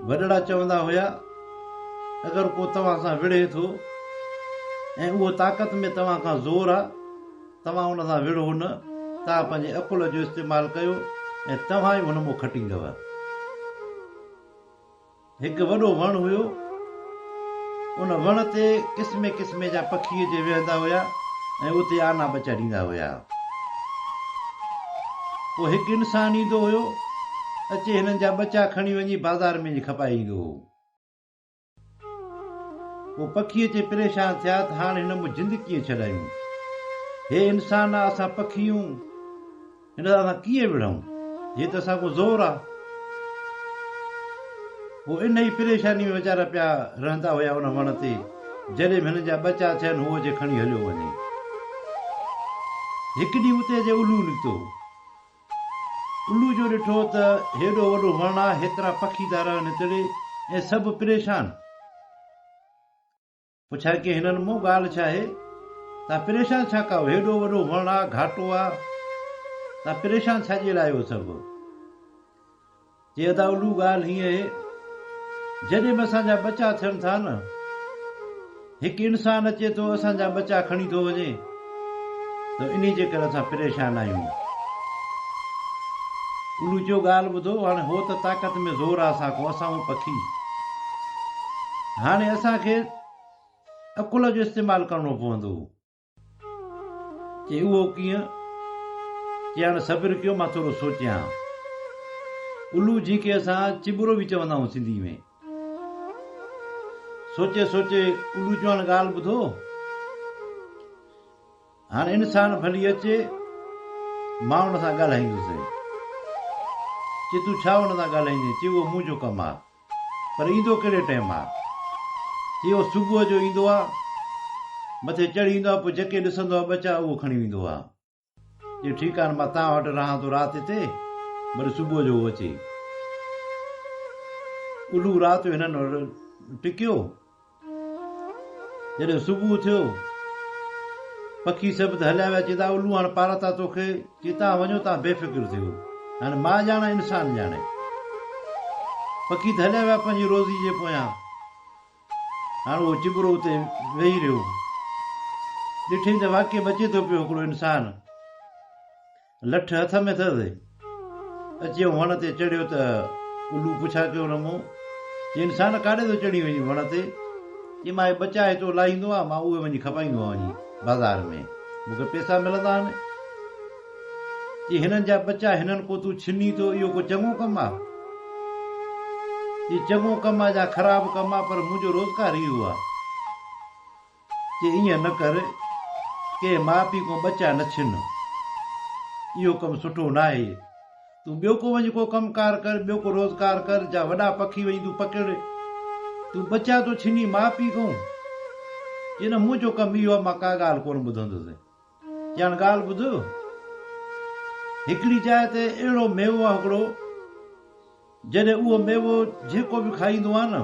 وڏڙا چوندا هيا، اگر ڪو توهان سان وڙهي ٿو ۽ اهو طاقت ۾ توهان کان زور آ، توهان ان سان وڙهو نه، توهان پنهنجي عقل جو استعمال ڪيو ۽ توهان ئي هن مون کٽيندؤ. هڪ وڏو وڻ هيو. ان وڻ تي قسمين قسمين جا پکي اچي ويهندا هيا ۽ اتي آنا ٻچا ڏيندا هيا. پوء هڪ انسان ايندو هيو، اچي هنن جا ٻچا کڻي وڃي بازار ۾ وڃي کپائي ايندو هو. پوء پکي اچي پريشان ٿيا ته هاڻ هن مون جند ڪيئن ڇڏايون؟ هي انسان آ، اسان پکي آهيون. هن سان اسان ڪيئن وڙهون؟ هي ته اسان کان زور آ. پوء انهيء پريشانيء ۾ ويچارا پيا رهندا هيا ان وڻ تي، جڏهن به هنن جا ٻچا ٿين، هو اچي کڻي هليو وڃي. هڪ ڏينهن اتي اچي الو نڪتو. الو جو ڏٺو ته هيڏو وڏو وڻ آ، هيترا پکي ٿا رهن هتڙي ۽ سڀ پريشان. پڇا ڪي هنن مون ڳالهه ڇا آهي؟ تان پريشان ڇا ڪائو؟ هيڏو وڏو وڻ آ، گهاٽو آ، تان پريشان ڇا جي لاء آهيو سڀ؟ چي ادا الو ڳالهه هيئن آهي، جڏهن به اسان جا ٻچا ٿين ٿا نه، هڪ انسان اچي ٿو اسان جا ٻچا کڻي ٿو وڃي ته انهي جي ڪري اسان پريشان آهيون. الو چيو ڳالهه ٻڌو، هاڻي هو ته طاقت ۾ زور آ اسان کان، اسان هون پکي. هاڻي اسان کي عقل جو استعمال ڪرڻو پوندو. چي اهو ڪيئن؟ چي هاڻي صبر ڪيو مان ٿورو سوچيان. الو جنهن کي اسان چٻرو به چوندا آهيون سنڌي ۾. سوچي سوچي الو چيو هاڻي ڳالهه ٻڌو. هاڻ انسان ڀلي اچي، مان ان سان ڳالهائيندس. چي تون ڇا ان سان ڳالهائيندين؟ چي اهو منهنجو ڪم آ. پر ايندو ڪهڙي ٽيم آ؟ چي اهو صبح جو ايندو آ، مٿي چڙهي ايندو آ، پوء جيڪي ڏسندو آ ٻچا اهو کڻي ويندو آ. چي ٺيڪ آ نه مان توهان وٽ رهان ٿو رات هتي، وري صبح جو هو اچي. الو رات جو هنن وٽ ٽڪيو. جڏهن صبح ٿيو، پکي سڀ ته هليا ويا، چي تا الو هاڻ پاراتا توکي، چي تان وڃو تان بي فڪر ٿيو، هاڻي مان ڄاڻان انسان ڄاڻي. پکي ته هليا ويا پنهنجي روزي جي پويان، هاڻ اهو چٻرو اتي ويهي رهيو. ڏٺئين ته واقعي به اچي ٿو پيو هڪڙو انسان. لٺ هٿ ۾ اٿس. اچي وڻ تي چڙهيو ته الو پڇا ڪيو هن مون، چي انسان ڪاڏي ٿو چڙهين وڃين وڻ تي؟ چي مان هي ٻچا هتو لاهيندو آهيان، مان اهي وڃي کپائيندو آهيان وڃي بازار ۾، مون کي پئسا ملندا آهن. چي هنن جا ٻچا هنن ڪو تون ڇنين ٿو، اهو ڪو چڱو ڪم آ؟ چي چڱو ڪم آ جا خراب ڪم آ، پر منهنجو روزگار اهو آ. چي ائين نه ڪر، ڪنهن ماء پيء کان ٻچا نه ڇن. اهو ڪم سٺو ناهي. تون ٻيو ڪو وڃ ڪو ڪم ڪار ڪر، ٻيو ڪو روزگار ڪر جا وڏا پکي وڃي تون پڪڙ. تون ٻچا ٿو ڇنين ماء پيء کان؟ چي نه منهنجو ڪم اهو آهي مان ڪا ڳالهه ڪونه ٻڌندس. چي هاڻ ڳالهه ٻڌ، هڪڙي جاء تي اهڙو ميوو آهي هڪڙو، جڏهن اهو ميوو جيڪو به کائيندو آهي نه،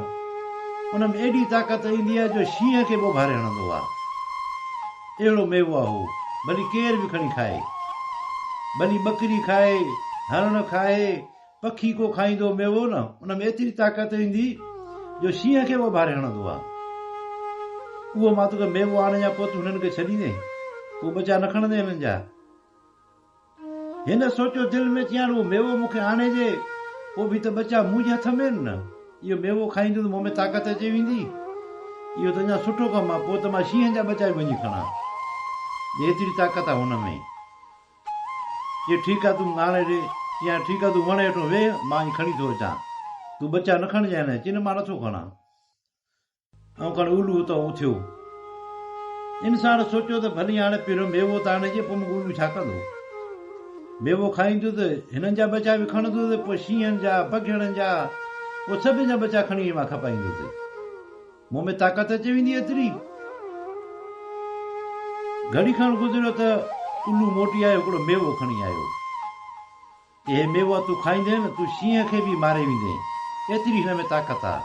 ان ۾ ايڏي طاقت ايندي آهي جو شينهن کي به اڀاري هڻندو آهي. اهڙو ميوو آهي هو، ڀلي ڪير به کڻي کائي. ڀلي ٻڪري کائي، هرڻ کائي، پکي ڪو کائيندو ميوو نه، ان ۾ ايتري طاقت ايندي جو شينهن کي به اڀاري هڻندو آهي. اهو مان توکي ميوو آڻيان پوء تون هنن کي ڇڏيندين؟ پوء ٻچا نه کڻندين هنن جا؟ هن سوچيو دل ۾ چيائين اهو ميوو مون کي آڻي ڏي، پوء به ته ٻچا منهنجي هٿ ۾ آهن نه. اهو ميوو کائيندس مون ۾ طاقت اچي ويندي. اهو ته اڃا سٺو ڪم آهي، پوء ته مان شينهن جا ٻچا به وڃي کڻان، جي ايتري طاقت آهي هن ۾. چي ٺيڪ آهي تون آڻي ڏي. چيائين ٺيڪ آهي تون وڻ هيٺون ويهه، مان وڃي کڻي ٿو اچان. تون ٻچا نه کڻجانء نه. چي نه مان نٿو کڻان. آئون کڻي الو اتان اٿيو. انسان سوچيو ته ڀلي هاڻي پهريون ميوو ته آڻجي پوء مون کي الو ڇا ڪندو. ميوو کائيندو ته هنن جا ٻچا به کڻندو ته پوء شينهن جا، بگهڙن جا، پوء سڀني جا ٻچا کڻي وڃي مان کپائيندس. مون ۾ طاقت اچي ويندي ايتري. گهڙي کڻ گذريو ته الو موٽي آيو هڪڙو ميوو کڻي آيو. اهي ميوا تون کائيندين نه تون شينهن کي به ماري ويندين، ايتري هن ۾ طاقت آ.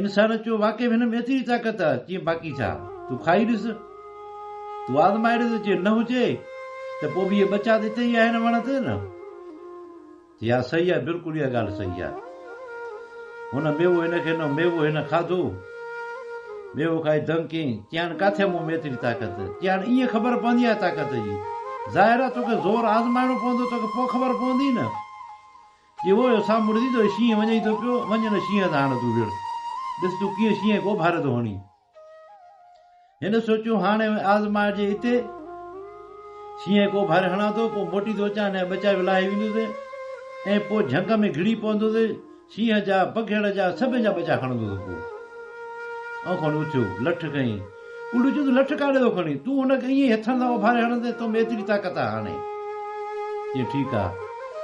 انسان چيو، واقعي به هن ۾ ايتري طاقت آ؟ چيائين، باقي ڇا؟ تون کائي ڏس، تون آزمائي ڏس، جي نه هجي ته پوء به اهي ٻچا ته اتي ئي آهن وڻ تي نه؟ چي، ها صحيح آ، بلڪل اها ڳالهه صحيح آ. هن ميوو هن کي ڏنو، ميوو هن کاڌو. ميوو کائي دنگ ڪيائين. چيائين ڪاٿي مون ۾ ايتري طاقت؟ چيائين ائين خبر پوندي آهي طاقت جي. ظاهر آهي توکي زور آزمائڻو پوندو توکي پوء خبر پوندي نه. جي هو اهو سامهون ڏسي ٿو شينهن وڃئي ٿو پيو، وڃ نه شينهن سان هاڻ تون وڙهه. ڏس تون ڪيئن شينهن کي اوڀاري ٿو هڻين. هن سوچيو هاڻي آزمائجي اتي شينهن کي اوڀاري هڻان ٿو، پوء موٽي ٿو اچان، هن جا ٻچا به لاهي ويندس ۽ پوء جهنگ ۾ گهڙي پوندس، شينهن جا، بگهڙ جا، سڀن جا ٻچا کڻندس پوء. ائون کڻي اٿيو، لٺ کنئي. الو چيو تون لٺ ڪاڏي ٿو کڻين؟ تون هن کي ائين ئي هٿن سان اوڀاري هڻندين، تو ۾ ايتري طاقت آهي هاڻي؟ چيائين ٺيڪ آهي.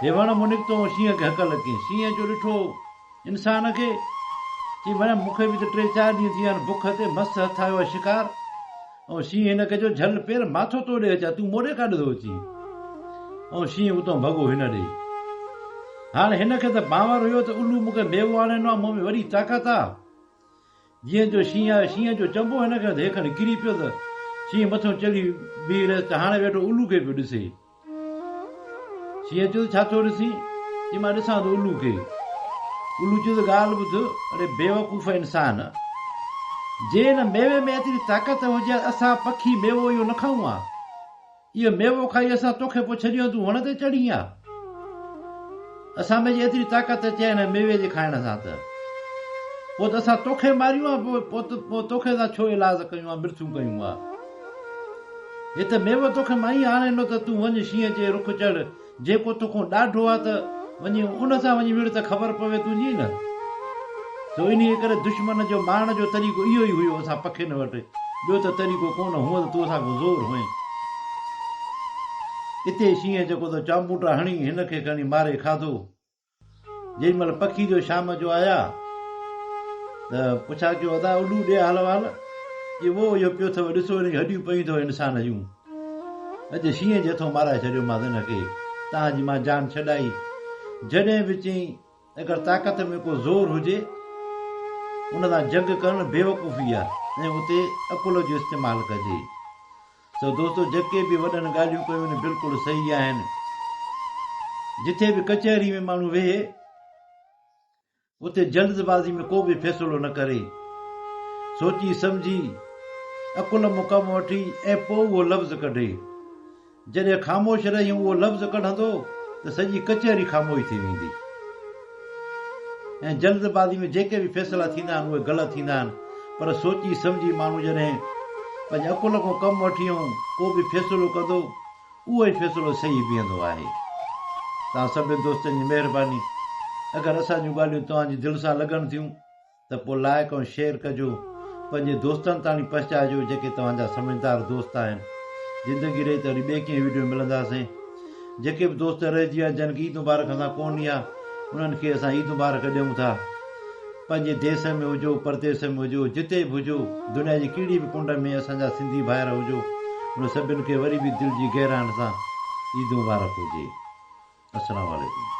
هي وڻ مان نڪتو ۽ شينهن کي هڪل ڪيائين. شينهن جو ڏٺو انسان کي، چي ڀڻيا مون کي به ته ٽي چار ڏينهن ٿي ويا آهن بک تي، مس هٿ آيو آهي شڪار. ۽ شينهن هن کي چيو جهل پير مان ٿو تو ڏي اچان، تون مون ڏي ڪاڏي ٿو اچين؟ ۽ شينهن اتان ڀڳو هن ڏي. هاڻ هن کي ته بانور هيو ته الو مون کي ميوو آڻي ڏنو آهي، مون ۾ وڏي طاقت آهي. جيئن جو شينهن آيو، شينهن جو چنبو هن کي هي کڻي ڪري پيو ته شينهن مٿو چڙهي بيهي رهيس ته هاڻي ويٺو الو کي پيو ڏسي. شينهن چيو ته ڇا ٿو ڏسين؟ چي مان ڏسان ٿو الو کي. الو چيو ته ڳالهه ٻڌ اڙي بيوقوف انسان! جي هن ميوي ۾ ايتري طاقت هجي ها ته اسان پکي ميوو اهو نه کائون ها. اهو ميوو کائي اسان توکي پوء ڇڏيون ها تون وڻ تي چڙهين ها. اسان ۾ جي ايتري طاقت اچي ها هن ميوي جي کائڻ سان ته پوء ته اسان توکي ماريون ها پوء توکي اسان ڇو ايلاز ڪيون ها مرٿيون ڪيون ها. هي ته ميوو توکي مان ئي آڻي ڏنو ته تون وڃ شينهن جي رخ چڙهه، جيڪو توکون ڏاڍو آ ته وڃي ان سان وڃي وڙهه ته خبر پوي تنهنجي نه. سو انهيء ڪري دشمن جو مارڻ جو طريقو اهو ئي هيو اسان پکين وٽ، ٻيو ته طريقو ڪونه، هونء ته تون اسان کان زور هئين. اتي شينهن جيڪو ته چانبوٽا هڻي هن کي کڻي ماري کاڌو. جيڏي مهل پکي جو شام جو آيا ته پڇا ڪيو ادا اڏو ڏي حال احوال چي وو اهو پيو اٿو ڏسو هن جون هڏيون پيون اٿو انسان جون اڄ شينهن جي هٿون مارائي ڇڏيومانس هن کي تان جي مان جان ڇڏائي جڏهن به چئين اگر طاقت ۾ ڪو زور هجي ان سان جنگ ڪرڻ بيوقوفي آهي ۽ اتي عقل جو استعمال ڪجي سو دوستو جيڪي به وڏن ڳالهيون ڪيون آهن بلڪل صحيح آهن. جٿي به ڪچهري ۾ ماڻهو ويهي اتي جلد بازي ۾ ڪو به فيصلو نه ڪري. سوچي سمجهي عقل مان ڪم وٺي ۽ پوء اهو لفظ ڪڍي. جڏهن خاموش رهي اهو لفظ ڪڍندو ته سڄي ڪچهري خاموش ٿي ويندي. ۽ جلد بازي ۾ جيڪي به فيصلا ٿيندا آهن اهي غلط ٿيندا آهن پر سوچي سمجهي ماڻهو جڏهن پنهنجي عقل کان ڪم وٺي ۽ ڪو به فيصلو ڪندو اهو ئي فيصلو صحيح بيهندو آهي. توهان سڀني دوستن جي مهرباني اگر اسان جون ڳالهيون توهان جي دل سان لڳن ٿيون ته پوء لائيڪ ۽ شيئر ڪجو پنهنجي دوستن تاڻي پهچائجو جيڪي توهان جا سمجهدار دوست آهن. زندگي رهي ته وري ٻئي ڪنهن وڊيو ۾ ملنداسين. جيڪي به دوست رهجي ويا جن کي عيد مبارڪ اسان ڪون ڏني آ انهن کي اسان عيد مبارڪ ڏيون ٿا. پنهنجي ديس ۾ هجو پرديس ۾ هجو جتي به هجو دنيا جي ڪهڙي به ڪنڊ ۾ اسان جا سنڌي ڀائر هجو انهن سڀن کي وري به دل جي گهراين سان عيد مبارڪ هجي. السلام عليڪم.